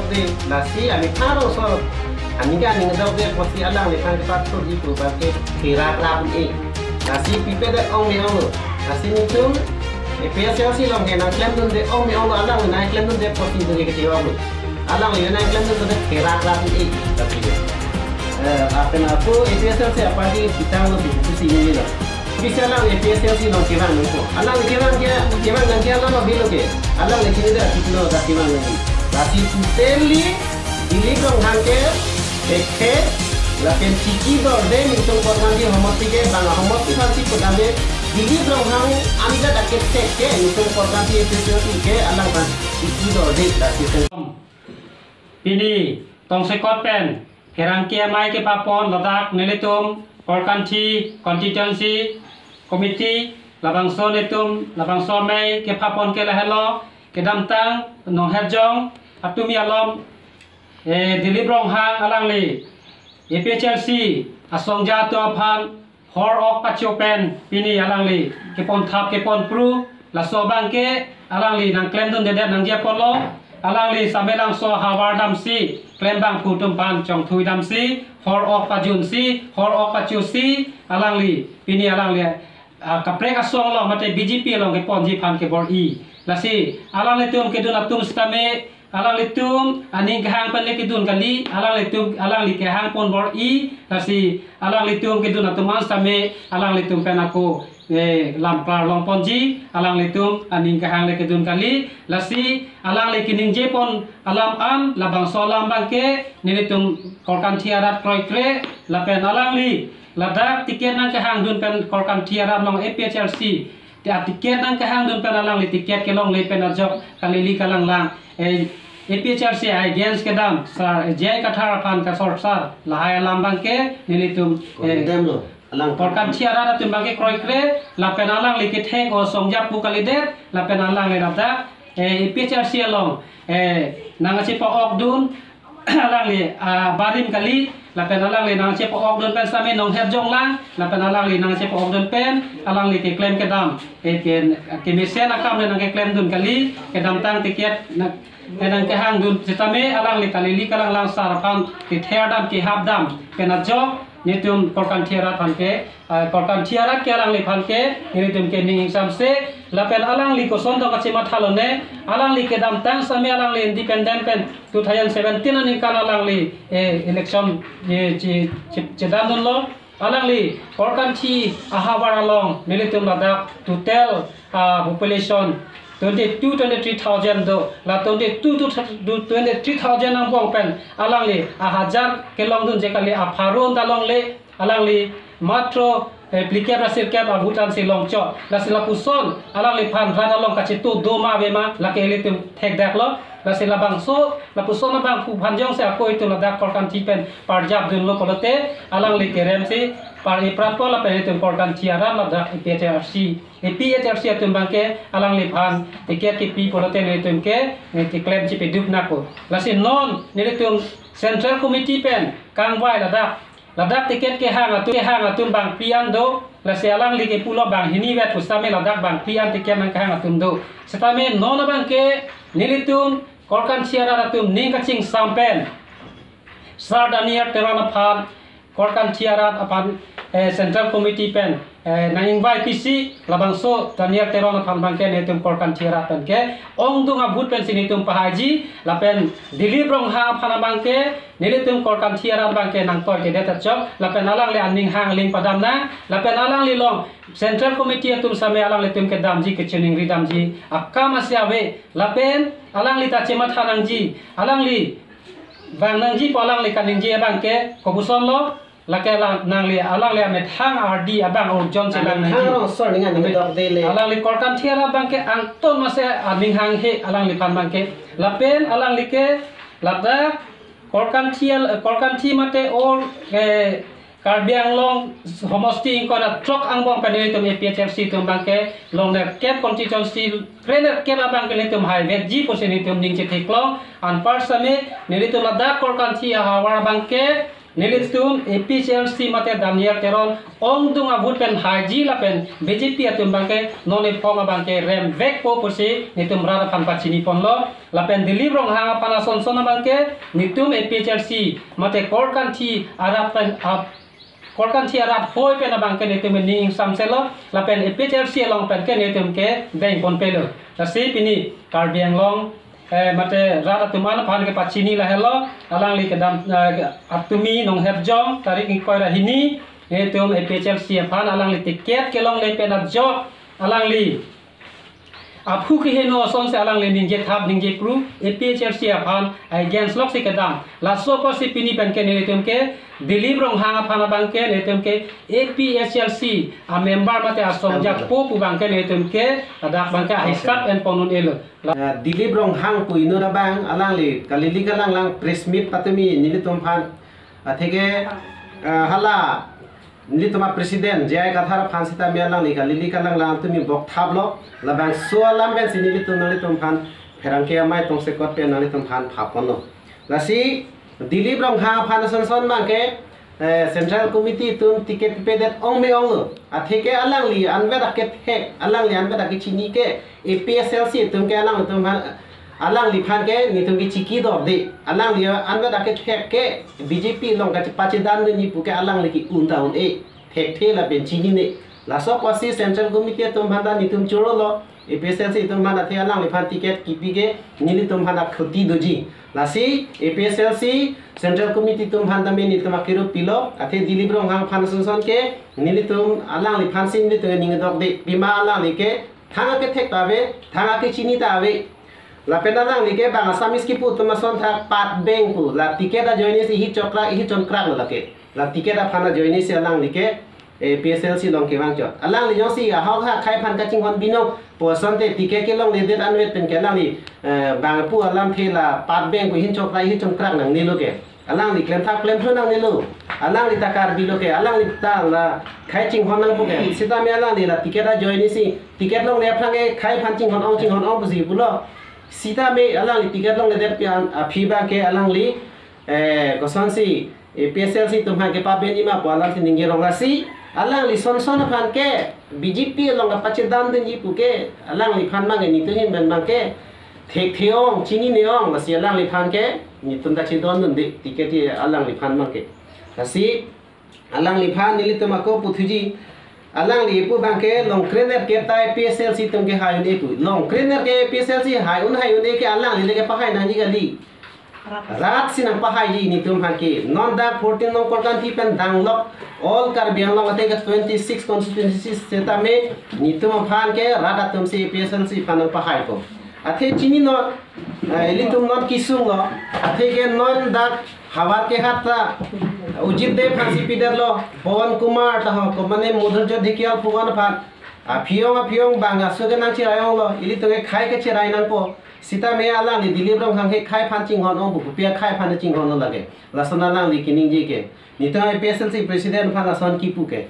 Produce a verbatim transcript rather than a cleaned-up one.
Lasi amethang rongso aning aning dokde apotsi alangliphan kepathu ji pu abangke therak rap un-e. Lasi pipedet ong me onglo. Lasi nelitum APHLC along ke nangklemdunde ong me onglo, alangli nangklemdunde apotsi nelitum ke kachewang lo. Alangli nangklemdunde therak rap un-e. Lasi ke. Eh, lapen ako APHLC aparty pitang lo, pitu si neli lo. Bisa alangli APHLC along kevang nangpo. Alangli kevang ke, kevang nangji along lo bilo ke. Alangli kini dak pitlo dak kevang nangji. Lasi totally Dilip Ronghang ke, thekthe, lapen chiki dorde nelitum Korkanthi homosti ke, bang homosti aphansi pudamde, Dilip Ronghang anjat akethekthe, nelitum Korkanthi APHLC ke, alangphan chiki dorde, lasi. Pini tongsekot pen pherangke amei kepapon ladak nelitum Korkanthi Constituency Committee labangso nelitum labangso amei kepapon ke lahelo, kedamtang Nongherjong atumi along, eh, Dilip Ronghang alangli APHLC asongja atum aphan hor ok pacho pen pini alangli kepon thap kepon phru, laso abangke alangli nangklemdundedet nangji apotlo. Alangli Samelangso ahavar damsi klembangphu atum aphan chongthui damsi hor ok pajunsi hor ok pachosi alangli pini alangli, ah, kaprek asong along mate BJP along keponji aphan kebor-i. Lasi alanglitum kedun atum sitame alanglitum aning kehang pen le kedun kali, alanglitum alangli kehang pon bor-i, lasi alanglitum kedun atum an sitame alanglitum pen ako, eh, lam klar longponji, alanglitum aning kehang le kedun kali, lasi alangli keningje pon alam an, labangso alam abangke nelitum Korkanthi arat kroikre, lapen alangli ladak ticket nangkehangdun pen Korkanthi arat along APHLC, ti a ticket nangkehangdun pen alangli ticket kelongle pen ajok kalili kalanglang, eh, APHLC against kedam sar, eh, J I Kathar aphan kasorsar lahai alam abangke nelitum, eh, condemn lo. Alang Korkanthi arat atum abangke kroikre, lapen alangli kethek osongja pu kalidet, lapen alangli ladak, eh, APHLC along, eh, nangchepa-okdun, alangli, ah, barim kali, lapen alangli nangchepa-okdun pen sitame Nongherjong lang, lapen alangli nangchepa-okdun pen alangli keklem kedam, eh, ke, kemesen akam le nangkeklemdun kali, kedamtang ticket na, eh, nangkehangdun sitame alangli kalili kalanglang sar aphan ketherdam kehapdam pen ajok nelitum Korkanthi arat aphan ke, ah, Korkanthi arat ke alangliphan ke, nelitum ke ning ingsamse, lapen alangli koson tong kachematha lone, alangli kedamtang sitame alangli independent pen two thousand seventeen aningkan alangli, eh, election, eh, che, che, chedandunlo, alangli Korkanthi ahavar along, nelitum ladak total, ah, population twenty-two, twenty-three thousand do, la twenty-two to twenty-three thousand angbong pen, alangli ahajar kelongdunje kali, apharo ta longle, alangli matro, eh, phlikep ra sirkep a-vote ansi longchot. Lasi lapuson alangliphan rat along kachetu do ma ave ma, lake ilitum thekdaklo. Lasi labangso, lapuson abangphu aphan jongsi ako itum ladak Korkanthi pen parjapdunlo pulote, alangli keremsi par-ipratpo lapen itum Korkanthi arat ladak APHLC, APHLC atum abangke alangliphan ticket kepi pulote nelitum ke, eh, keklem chipeduk nako. Lasi non nelitum Central Committee pen kangvai ladak, ladak ticket kehang atum, kehang atum bangphli an do, lasi alangli kepulo banghini vet pusitame ladak bangphli an ticket nangkehang atum do. Sitame non abangke nelitum Korkanthi arat atum ning kachingsam pen Sir Daniel Teron aphan, Korkanthi arat aphan, eh, Central Committee pen, eh, nang-ingvai pisi, labangso Daniel Teron aphan abangke nelitum Korkanthi arat pen ke ongdung a-vote pensi nelitum pahaiji, lapen Dilip Ronghang aphan abangke nelitum Korkanthi arat abangke nangtoikedet achok, lapen alangli aning hang aling padam nang, lapen alangli along Central Committee atum sitame alanglitum kedamji kachiningri damji akam asi ave, lapen alangli ta chematha nangji, alangli vang nangji pu alangli kaningje abangke kopusonlo, lake la nangli alangli amethang ardi abang urjon si alang nangji. Amethang rongso aning aning dokde le. Alangli Korkanthi arat abangke angton mase aning hanghe alangliphan abangke. Lapen alangli ke ladak Korkanthi al-, Korkanthi mate all, eh, Karbi Anglong homosti ingkoi ra throk angbong pen nelitum APHLC atum abangke longnerkep constituency krenerkep abangke nelitum haivetji pusi nelitum ning chetheklong. Anpar sitame nelitum ladak Korkanthi ahavar abangke Nelitum A P H L C mate Daniel Teron ongdung avote pen haiji lapen B J P atum abangke non ephong abangke remvekpo pusi netum rat aphan pachini ponlo. Lapen Dilip Ronghang aphan asonson abangke netum A P H L C mate Korkanthi arat pen ap Korkanthi arat hoi pen abangke netum ning ingsamselo lapen A P H L C along pen ke netum ke dengpon pelo. Lasi pini Karbi Anglong eh, mate rat atum an aphan kepachini lahelo, alangli kedam, eh, atumi Nonghep Jong, tarik ingkoi ra hini, netum A P H L C aphan alangli ticket kelongle pen ajok, alangli aphu keheno asonsi alangli ningjethap ningjepru, A P H L C aphan against loksi kedam. Laso apotsi pini pen ke netum ke Dilip Ronghang aphan abangke netum ke A P H L C a member mate asong jakpo pu abangke netum ke ladak abangke ahisap en pon un-elo. La- Ah, Dilip Ronghang pu inut abang alangli kalili kalanglang press meet patumi nelitum aphan, atheke, ah, hala nelitum a president J I Kathar aphan sitame alangli kalili kalanglang tumi bokthaplo, labangso alam pensi nelitum nanglitum aphan pherangke amei tongsekot pen nanglitum aphan phaponlo. Lasi Dilip Ronghang aphan asonson abangke, eh, Central Committee atum ticket pedet ong me onglo. Atheke alangli anvet akethek, alangli anvet akechini ke A P H L C atum ke alangtum aphan, alangliphan ke netum ke chiki dorde. Alangli anvet akethek ke B J P along kachepachedan dunji pu ke alangli ke un ta un-e. Thekthe lapen chinine. Laso apotsi Central Committee atum aphan ta netum chorolo. A P H L C atum aphan athe alangliphan ticket kipi ke nelitum aphan akhoti doji. Lasi A P H L C Central Committee atum aphan tame netum akirup pilo. Athe Dilip Ronghang aphan asonson ke nelitum alangliphan si nelitum ning dokde. Pima alangli ke thang akethek ta ave, thang akechini ta ave. Lapen alangli ke bang Assamese kipu atum ason thak pat beng pu. La ticket ajoine si ihi chokrak, ihi chokrak lo lake. La ticket aphan ajoine si alangli ke A P H L C along kevang chot. Alangli jongsi ahok ha akhei aphan kachinghon binong pu asonte ticket kelongledet anvet pen ke alangli, eh, bang pu alamthe la pat beng pu ihin chokrak ihin chokrak nangnelo ke. Alangli klemthap klemphru nangnelo. Alangli ta Karbi lo ke. Alangli ta la akhei chinghon nangpo ke. Sitame alangli la ticket ajoine si ticket longle aphrang ke akhei aphan chinghon ong chinghon ong pusi pulo. Sitame alangli ticket longledet pen aphi abangke alangli, eh, kosonsi A P H L C atum aphan kepabenji ma pu alamthe ningje rong, lasi alangli sonson aphan ke B J P along kapachedan dunji pu ke alangliphan abangke netum ahin pen abangke thekthe ong, chinine ong, lasi alangliphan ke netum ta chedon dunde ticket ke alangliphan abangke. Lasi alangliphan nelitum ako puthuji, alangli pu abangke long krenerkep ta A P H L C atum ke hai un-e pu. Long krenerkep A P H L C hai un hai un-e ke alangli le kepahai nangji kali. Rat si nangpahaiji netum aphan ke. Non dak fourteen number Korkanthi pen danglok all Karbi Anglong athe ke twenty-six constituency setame netum aphan ke rat atum si A P H L C aphan nangpahaipo. Athe chininon, eh, ilitum non kesung lo. Athe ke non dak havar ke hat ta Ujit Dey aphan si pidetlo, Pawan Kumar ta ho, komane Madhurjya Dhekal Phukan aphan. Aphi-ong aphi-ong bang aso ke nangcherai onglo, ilitum ke akhei ke cherai nangpo. Sitame alangli Dilip Ronghang ke akhei aphan chinghon ong pu, kopi akhei aphan chinghon lo lake. Lason alangli keningje ke. Netum A P H L C president aphan lason kipu ke.